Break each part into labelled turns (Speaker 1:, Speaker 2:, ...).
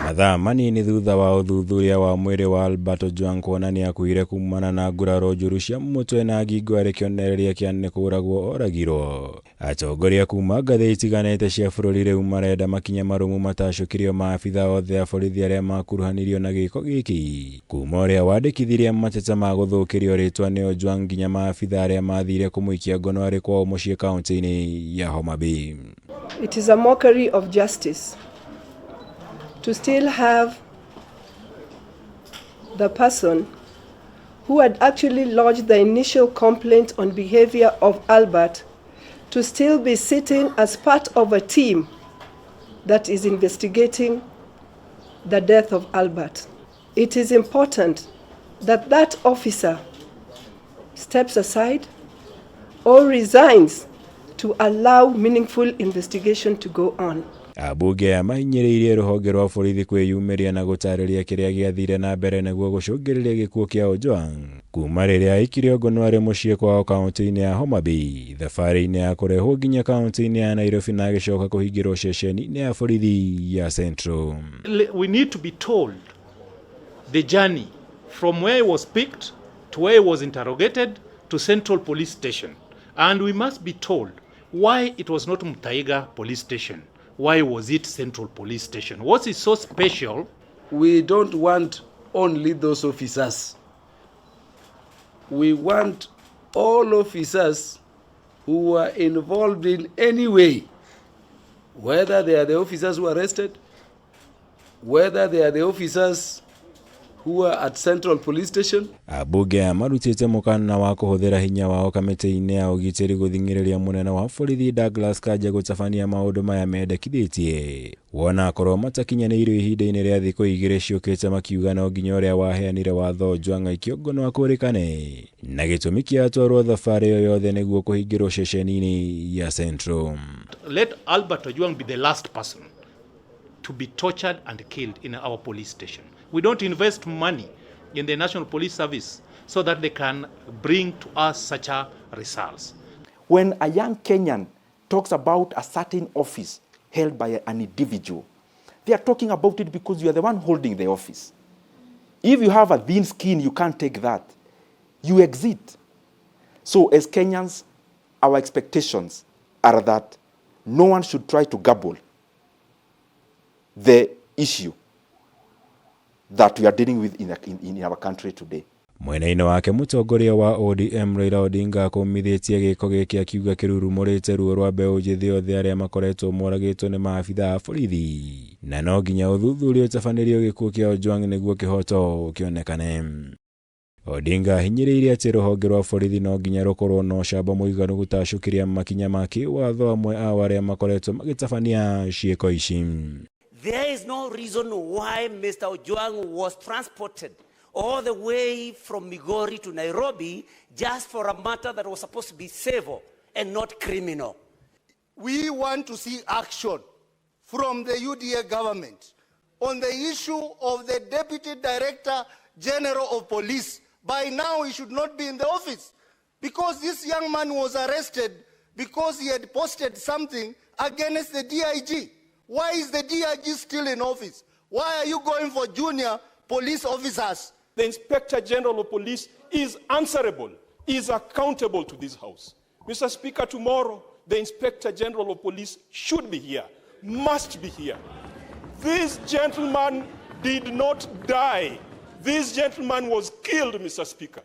Speaker 1: Mathaa manini thutha wa ũthuthuria wa mwĩrĩ wa Albert Ojwang kuona nĩakuire kumana na nguraro njũru cia mũtwe na ngingo arĩ kĩonereria kĩa nĩ kũragwo oragirwo. Atongoria kuma ngathĩ itiganĩte cia bũrũri rĩu marenda makinya marũmu matacũkĩrio maabitha othe a borithi arĩa makuruhanirio na gĩko gĩkĩ. Kuma ũrĩa wandĩkithirie mateta ma gũthũkĩrio rĩtwa nĩ Ojwang nginya maabitha arĩa mathire kũmũikia ngono arĩ kwao mũciĩ kaunti-inĩ ya Homa Bay.
Speaker 2: It is a mockery of justice to still have the person who had actually lodged the initial complaint on behavior of Albert to still be sitting as part of a team that is investigating the death of Albert. It is important that that officer steps aside or resigns to allow meaningful investigation to go on.
Speaker 1: Ambunge aya mahinyĩrĩirie rũhonge rwa borithi kwĩyumĩria na gũtarĩria kĩrĩa gĩathire na mbere nĩguo gũcũngĩrĩria gĩkuũ kĩa Ojwang kuma rĩrĩa aikirio ngono arĩ mũciĩ kwao kaunti-inĩ ya Homa Bay, thabarĩ-inĩ ya kũrehwo nginya kaunti-inĩ ya Nairobi na agĩcoka kũhingĩrwo ceceni-inĩ ya borithi ya Central.
Speaker 3: We need to be told the journey from where he was picked to where he was interrogated to Central Police Station. And we must be told why it was not Muthaiga Police Station. Why was it Central Police Station? What is so special?
Speaker 4: We don't want only those officers. We want all officers who were involved in any way, whether they are the officers who arrested, whether they are the officers who were at Central Police Station.
Speaker 1: Ambunge aya marutĩte mũkana wa kũhũthĩra hinya wao kamĩtĩ-inĩ ya ũgitĩri gũthing'ĩrĩria mũnene wa borithi Douglas Kanja gũtabania maũndũ maya mendekithĩtie wona akorwo matakinyanĩirio ihinda-inĩ rĩa thikũ igĩrĩ ciũkĩte, makiuga no nginya ũrĩa waheanire watho Ojwang aikio ngono akũrĩkane na gĩtũmi kĩa atwarwo thabarĩ ĩyo yothe nĩguo kũhingĩrwo ceceni-inĩ ya Central.
Speaker 3: Let Albert Ojwang be the last person to be tortured and killed in our police station. We don't invest money in the National Police Service so that they can bring to us such a results.
Speaker 5: When a young Kenyan talks about a certain office held by an individual, they are talking about it because you are the one holding the office. If you have a thin skin, you can't take that. You exit. So as Kenyans, our expectations are that no one should try to gobble the issue that we are dealing with in our country today.
Speaker 1: Mwena-inĩ wake, mũtongoria wa ODM Raila Odinga akũmithĩtie gĩko gĩkĩ, akiuga kĩrurumũrĩte ruo rwa mbeũ njĩthĩ othe arĩa makoretwo moragĩtwo nĩ maabitha a borithi, na no nginya ũthuthuria ũtabanĩrio gĩkuũ kĩa Ojwang nĩguo kĩhoto kĩonekane. Odinga ahinyĩrĩirie atĩ rũhonge rwa borithi no nginya rũkorwo na ũcamba mũiganu gũtacũkĩria makinya ma kĩwatho amwe ao arĩa makoretwo magĩtabania ciĩko ici.
Speaker 6: There is no reason why Mr. Ojwang was transported all the way from Migori to Nairobi just for a matter that was supposed to be civil and not criminal.
Speaker 7: We want to see action from the UDA government on the issue of the Deputy Director General of Police. By now, he should not be in the office because this young man was arrested because he had posted something against the DIG. Why is the DIG still in office? Why are you going for junior police officers?
Speaker 8: The Inspector General of Police is answerable, is accountable to this House. Mr. Speaker, tomorrow, the Inspector General of Police should be here, must be here. This gentleman did not die. This gentleman was killed, Mr. Speaker.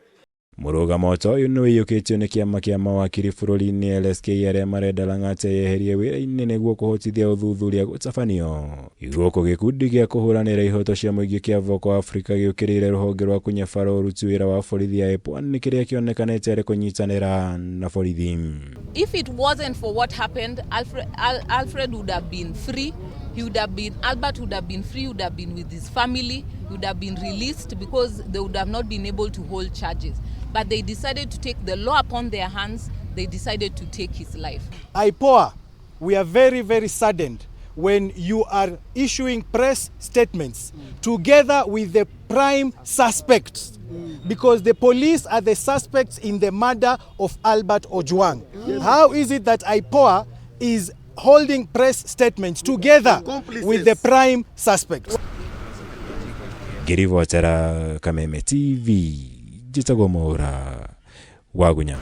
Speaker 1: Mũrũgamo ta ũyũ nĩ ũiyũkĩtio nĩ kĩama kĩa mawakiri bũrũri-inĩ LSK, arĩa marenda Lang'ata yeherie wĩra-inĩ nĩguo kũhotithia ũthuthuria gũtabanio, gũkũ gĩkundi gĩa kũhũranĩra ihoto cia mũingĩ kĩa Voco Africa gĩũkĩrĩire rũhonge rwa kũnyabara ũruti wĩra wa borithi ya IPOA kĩrĩa kĩonekanĩte arĩ kũnyitanĩra na borithi.
Speaker 9: If it wasn't for what happened, Alfred would have been free. He would have been, Albert would have been free, would have been with his family, he would have been released because they would have not been able to hold charges. But they decided to take the law upon their hands. They decided to take his life.
Speaker 10: IPOA, we are very, very saddened when you are issuing press statements together with the prime suspects, because the police are the suspects in the murder of Albert Ojwang. How is it that IPOA is holding press statements together with the prime suspects?
Speaker 1: Ngĩribotera Kameme TV, njĩtagwo Mwaũra Wagunya.